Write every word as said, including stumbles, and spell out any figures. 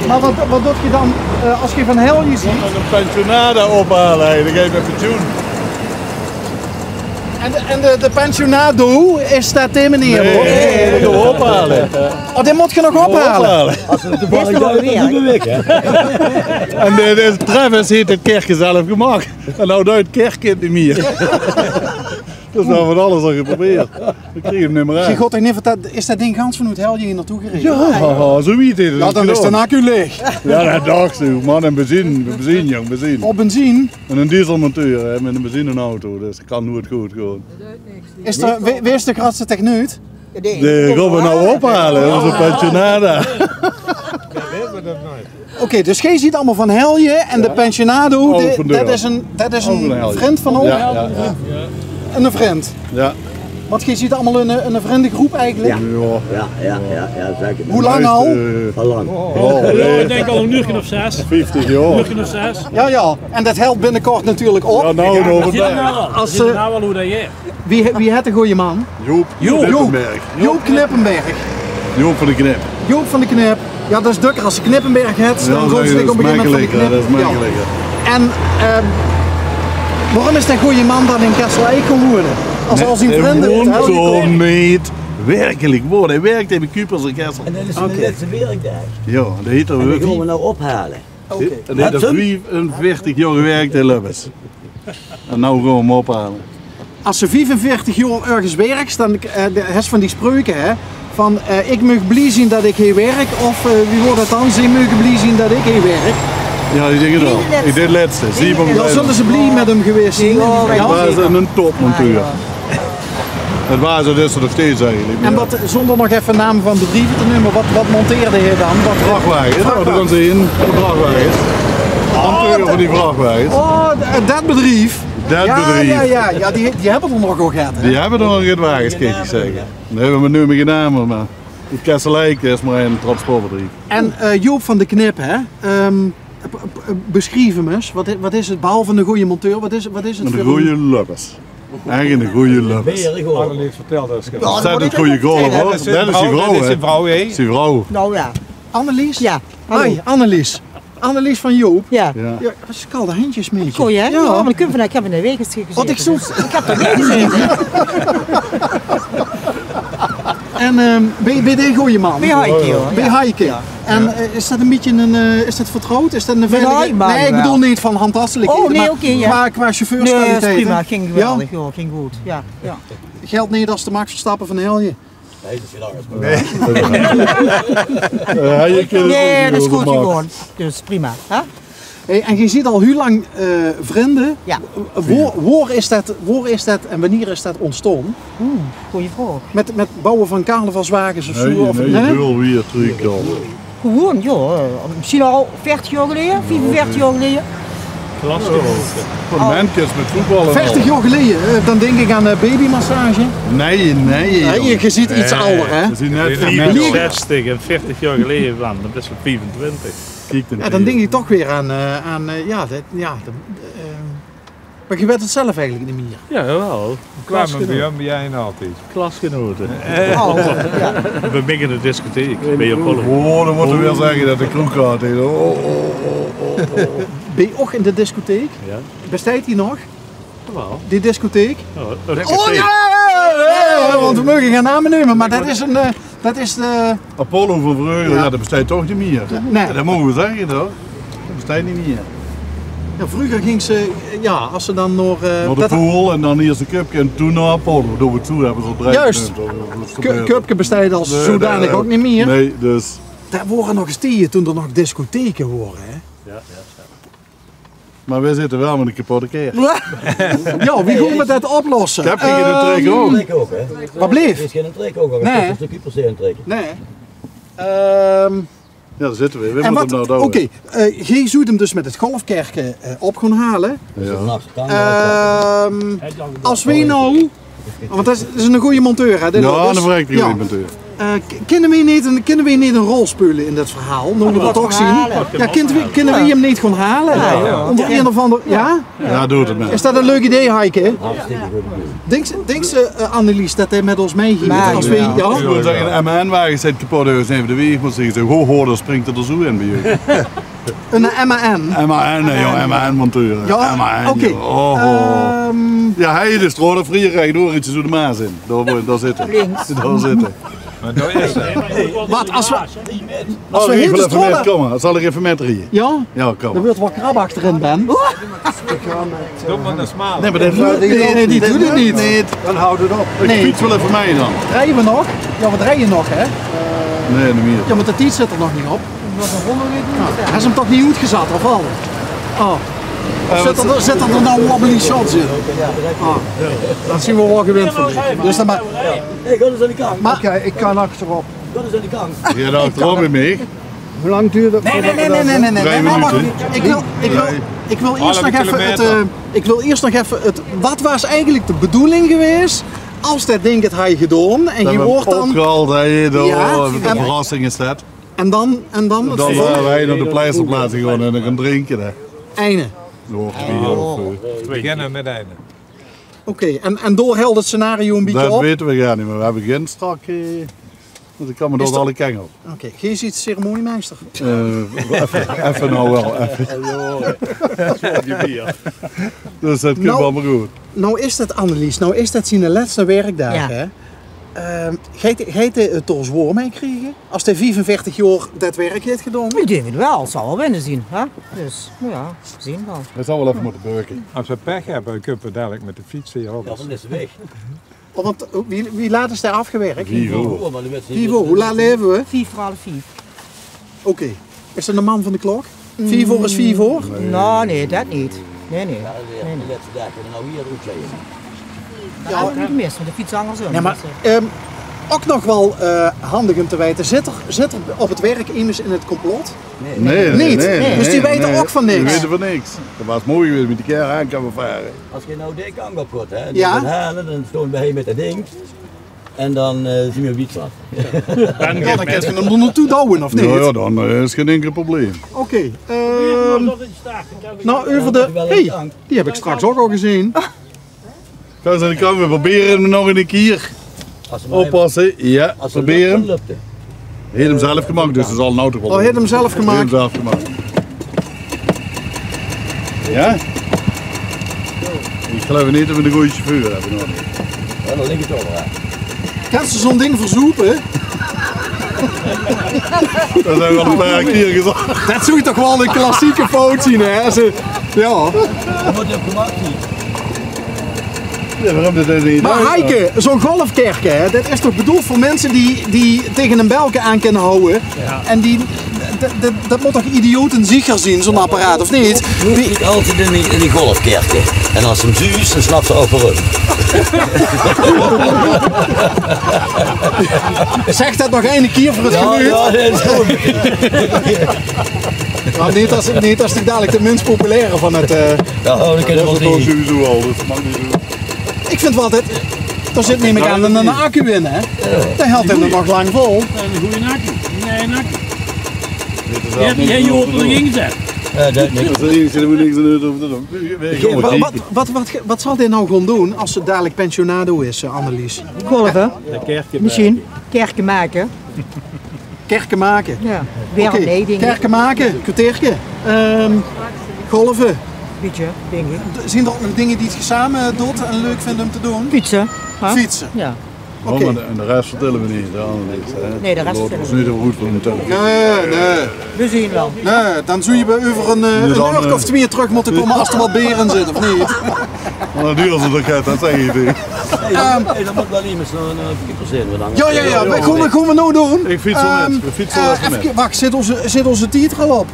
Mer wat, wat doot geer dan, eh, es geer van Helje zeet? Nog ein pensionado ophale, hè. Dan gaon ich mit pensioen. En de, en de, de pensionado, is det dae meneer, nae, hoor? Nae, die gaon v'r ophale. Oh, dae mót geer nog ophale? Ophale. En de, de Travis haet 't kerke zelf gemaak. En noe duit 't kerkkind neet mier. Dus v'r höbbe van alles al geprobeerd. V'r kriege 'm neet mier oet. Geer gaot toch neet vertèlle, is det ding gans vanoet Helje hie naotoe gereje? Jao, zo wied is 't. Jao, dan is de accu laeg. Jao, det dach ich. Man, en benzine, benzine, jóng, benzine. Op benzine? En ein dieselmonteur, hè, mit ein benzineauto, dus det kan noeit good gaon. Is d'r, wae, wae is de groetste techneut? De gaon v'r noe ophale, ózze pensionado. Oké, dus geer zeet allemaol van Helje en de pensionado, det is ein, det is ein vrund van uch? Jao, jao, jao. Ein vrund? Jao. Want geer zeet allemaol ein, ein vrindegroep eigelik? Jao. Jao, jao, jao, zeker. Wie lang al? Al lang. Oh, jao, ich dink al ein uurke of zes. Vieftig jaor. Ein uurke of zes. Jao, jao. En det hèlt binnekort natuurlik op. Jao, noe, noe, es, eh, Wie, wie hèt de gooje man? Joop Knippenberg. Joop Knippenberg. Joop van de Knip. Joop van de Knip. Jao, det is dökker es se Knippenberg hèts, dan gaon ze dich op ein gegaeve moment van de Knip. Jao, det is mekkeliker. En, eh, waorum is dae gooje man dan in Kessel-Eik gaon wone? Es al zien vrunj... Hae woont dao neet. Werkelik waor. Hae wirk bie Cupers in Kessel. En det is zien lètste werkdaag. Jao, dae haet 'r... En die gaon v'r noe ophale. Oké. En hae haet viefenveertig jaor gewirk in Lubbers. En noe gaon v'r 'm ophale. Es se viefenveertig jaor örges wirks, dan, eh, de, hes van die spreuke, hè, van, eh, "Ich maag blie zeen det ich hie wirk", of, eh, wie waor det dan? "Zie mage blie zeen det ich hie wirk." Jao, ich dink 't waal. Ich dink 't lètste. Dan zölle ze blie mit 'm gewaes zeen. Jao. 't Waas ein topmonteur. 't Waas, 't is 'r nog steeds eigelik. En wat, zónger nog effe naam van bedrieve te neume, wat, wat monteerde hae dan? Wat... Vrachtwages, jao, dao gaon ze in. De vrachtwages. Monteur van die vrachtwages. Oh, d-, det bedrief. Det bedrief. Jao, jao, jao, die, die höbbe d'r nog al get, hè? Die höbbe d'r nog get wages, kiek, ich zègk. Nae, v'r neume gein naam, mer oet Kessel-Eik is mer ein transportbedrief. En, eh, Joop van de Knip, hè? Ehm, b-, b-, besjrief 'm ins. Wat i-, wat is 't, behalve eine gooje monteur, wat is, wat is 't veur eine gooje Lubbers? Eigelik eine gooje Lubbers. Annelies, vertèl ins. Jao, det is ein gooje golf, hoor. Det is zien vrouw, hè? Zien vrouw. Noe jao. Annelies? Jao. Hoi, Annelies. Annelies van Joop. Jao. Jao, wat is kalde hendjes, meidje. Goeie, hè? Jao, mer ich höb van, ich höb in de waeg gezete. Wat ich zoek. Ich höb d'r neet gezete. En, ehm, bie, bie dae gooje man? Bie Heike, jao. Bie Heike. Jao. En, eh, is det ein bietje ein, eh, is det vertrouwd? Is det ein... Nae, ich bedoel neet van handtastelijk. Oh, nae, oké, jao. Qua, qua chauffeurskwaliteiten. Nae, is prima. Ging geweldig, jao, ging good. Jao, jao. Gelt neet es de Max Verstappen van Helje. Nae, det is gein angst. Nae. Nae, det is good gegaon. Dus prima, hè? Hey, en geer zeet al hiel lang, eh, vrunj. Jao. Waor, waor is det, waor is det en wienie is det óntstaon? Oeh, gooje vraog. Mit, mit bouwe van carnavalswages of zoe, of... Nae, nae, väöl wied trök al. Gewoon, jao, eh, mesjien al veertig jaor geleje, viefenveertig jaor geleje. Klasgenote. Van menkes mit voetballe al. Veertig jaor geleje, eh, dan dink ich aan, eh, babymassage. Nae, nae, jóng. Nae, geer zeet get ajer, hè? Veer zeen net... Zestig en veertig jaor geleje, man, dan bis se viefentwintig. Kiek, jao, dan dink ich toch weer aan, eh, aan, eh, jao, det, jao, det, eh, mer geer wèt 't zelf eigelik neet mier. Jao, jawel. Kwaam bie häöm bie-ein altied. Klasgenote. Eh. Oh, jao. Bie mich in de discotheek, bie Apollo. Oh, dan mótte v'r weer zègke det de kroeg gehad haet. Oh, oh, oh. Bie uch in de discotheek? Jao. Besteit die nog? Jawel. Die discotheek? Jao, oh, jao, jao, jao, want v'r moge gein name neume, mer det is ein, eh, det is de Apollo van vreuger, jao, det besteit toch neet mier. Nae. Jao, det moge v'r zègke, toch? Det besteit neet mier. Jao, vreuger góng ze, jao, es ze dan nao, eh, nao de pool en dan ieërs ein köpke en toen nao Apollo. Door 't toe höbbe ze drie... Juist. Köpke besteit es zodanig ouch neet mier. Nae, dus. Det wore nog ins tieje toen d'r nog discotheke wore, hè? Jao, jao, jao. Mer veer zitte waal mit ein kapotte kaer. Jao, wie gaon v'r det oplosse? Ich höb gein trek ouch. Ehm, wat bleef? Is gein trek ouch, nae. Is de keeper zeer ein trek. Nae. Ehm, jao, dao zitte v'r. V'r mótte 'm noe douwe. Oké, eh, geer zót 'm dus mit 't golfkerke, eh, op gaon hale. Jao. Ehm, es v'r noe Want det is, det is eine gooje monteur, hè? Jao, dus, eine verrekte gooje monteur. Eh, k-, kinne weej neet ein, kinne weej neet ein rol speule in det verhaal? Noe weej det toch zeen. Jao, kinne weej, kinne weej 'm neet gewoen haole? Ónger ein of anger, jao? Jao, doot 't mer. Is det ein leuk idee, Heike? Hartstikke good idee. Dinks se, dinks se, eh, Annelies, det hae mit ós mitgeit? Jao? Ich wól zègke, ein M A N-wage steit kepot, dus effe de waeg mót zègke, ho, ho, dan springk 'r d'r zoe in bie uch. Ein M A N? M A N, hè, jóng, M A N-monteur. Jao, oké. Jao, hae is de straot vrieje rech door, ietsje zoe de Maas in. Dao, dao zitte. Links. Dao zitte. Mer dao is 'r. Waat, es weej, es weej hie de straot... Kóm mer, zal ich effe mit rieje? Jao? Jao, kóm mer. D'r wuuert waal krab achterin, Ben. Doot mer de smale. Nae, mer det... Nae, nae, die doot 't neet. Dan hou 't op. Ich fiets waal effe mit dan. Drejje weej nog? Jao, weej drejje nog, hè? Nae, neet mieë. Jao, mer de tied zit d'r nog neet op. Nog ein rónde neet doon. Noe, hae is 'm toch neet oetgezat, of waal? Oh. Of zit d'r, zit d'r noe wobbly shots in? Ah, det zeen weej waal gewend van dich. Dus dan mer. Hey, gaot ins aan de kant. Oké, ich kan achterop. Gaot ins aan de kant. Jao, dan achterop mit mich. Wie lang duurt det? Nae, nae, nae, nae, nae. Drie minute. Mer wach, ich wil, ich wil, ich wil eers nog effe 't, eh, ich wil eers nog effe 't, waat waas eigelik de bedoeling gewaes es det dink 't haw gedaon en geej waert dan opgehaold, hè, door de verrassing is det. En dan, en dan 't vervolg? Dan ware weej nao de pleisterplaats gegange en dan gaon drinke, hè. Eine. Jao, of, eh, weej beginne mit eine. Oké, en, en dao hilt 't scenario ein bietje op? Det weite weej gaar neet, mer weej höbbe gein strak, eh, want ich kan mit alle kenge op. Oké, geej zeet ceremoniemeister. Eh, effe, effe noe waal, effe. Dus det kump allemaol good. Noe is det, Annelies, noe is det zien lètste werkdaag, hè? Ehm, geit, geit hae 't dao zwaor mei kriege? Es hae viefenveertig jaor det werk haet gedaon? Ich dink 't waal, 't zal waal binne zeen, hè? Dus, jao, zeen waal. Hae zal waal effe mótte beuke. Es weej pech höbbe, dan kump 'r dalik mit de fiets hie op. Jao, dan is 'r weg. Oh, want, eh, wie, wie laat is dae aafgewerk? Vief oor. Vief oor, mer dan weit ze neet... Vief oor, wie laat laeve weej? Vief veur half vief. Oké. Is det de man van de klok? Vief oor is vief oor? Nae, nae, det neet. Nae, nae. Jao, det is de lètste daag, en dan noe hie oetzeigen. Jao, det is neet mis, want de fiets hangt zo. Jao, mer, dus, eh, ehm, ouch nog waal, eh, handig óm te weite, zit 'r, zit 'r op 't werk emes in 't komplot? Nae, nae, nae. Dus die weite ouch van niks. Die weite van niks. Det waas mooi gewaes mit die kar aan kómme vare. Es geej noe de kant op gaot, hè, en die gaon hale, dan staon weej hie mit det dink. En dan, eh, zeen weej op iets af. Jao, dan kins se 'm d'r naotoe douwe, of neet? Jao, jao, dan, eh, is gein inkel probleem. Oké, ehm, noe, euver de, hey, die höb ich straks ouch al gezeen. Gaon ze dan kómme, weej probere 'm nog ein kier. Oppasse, jao, probere 'm. Hae haet 'm zelf gemaak, dus 't zal noe toch waal... Oh, hae haet 'm zelf gemaak. Hae haet 'm zelf gemaak. Jao? Ich geluif neet det weej eine gooje chauffeur höbbe, huur. Jao, det dink ich ouch waal, jao. Kins se zoe'n ding verzoepe? Det höbbe weej al ein paar kier gezag. Det zów toch waal ein klassieke fout zeen, hè? Ze, jao. Det mót op gemaak zeen. Jao, waorom det dan neet? Mer Heike, zoe'n golfkerke, hè, det is toch bedoeld veur minse die, die taenge ein belke aan kinne hawwe. Jao. En die, det, det, det mót toch idiotensicher zeen, zoe'n apparaat, of neet? Wie... Neet altied in die, in die golfkerke. En es se 'm zuus, dan snaps se ouch waorom. Zèk det nog eine kier veur 't geluid. Jao, jao, det is good. Mer neet es, neet es ich dalik de mins populaire van 't, eh... Jao, det kinne weej waal zeen. Sowieso al, dus det maak neet oet. Ich vinj waal det, dao zit, num ich aan, ein accu in, hè? Jao. Det hilt 'm nog lang vol. Ein gooje accu. Nae, ein accu. Dae haet, dae haet 'm d'r in gezat. Jao, det neet. Det is 't einige, dao mót ich niks aan doon. Waat, waat, waat, waat zal dae noe gaon doon es 'r dalik pensionado is, eh, Annelies? Golfe. Mesjien. Kerke make. Kerke make. Jao, weer... Oké, opnuje, dink ich. Kerke make, kerke make, kwarteerke. Ehm, golfe. Bietje, dink ich. Zeen d'r ouch nog dinger die geej same doot en leuk vindj óm te doon? Fietse. Hè? Fietse. Jao. Oké. Mer de, en de res vertèlle weej neet, hè, Annelies, hè? Nae, de res vertèlle weej neet. Laote weej ós neet euver good voele, natuurlik. Nae, nae. Weej zeen waal. Nae, dan zólle weej euver ein, eh, ein oor of twieë trök mótte kómme es d'r waat beer in zit, of neet? Mer dan dure ze toch get, det zègk ich taenge uch. Hey, hey, det mót waal emes nog, eh, passere, dan... Jao, jao, jao. Waat gaon weej, gaon weej noe doon? Ich fiets waal mit. Ehm, ich fiets waal effe mit. Wach, zit ós, zit ós tied d'r al op?